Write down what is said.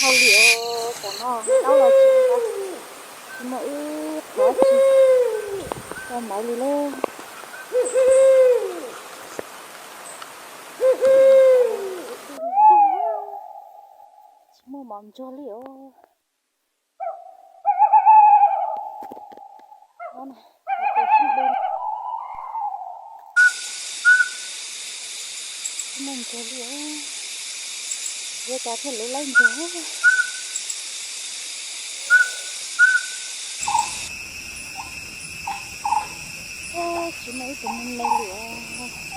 Hau li os, tam no taub los tsis, tsis muaj ib qho tsis tau maiv li lauj. Tsis muaj mov ntsuag li os. Tsis muaj ntsuag li os. Yuav cas thiaj lub laib ntsuag. Tsis muaj ib tug me me li os.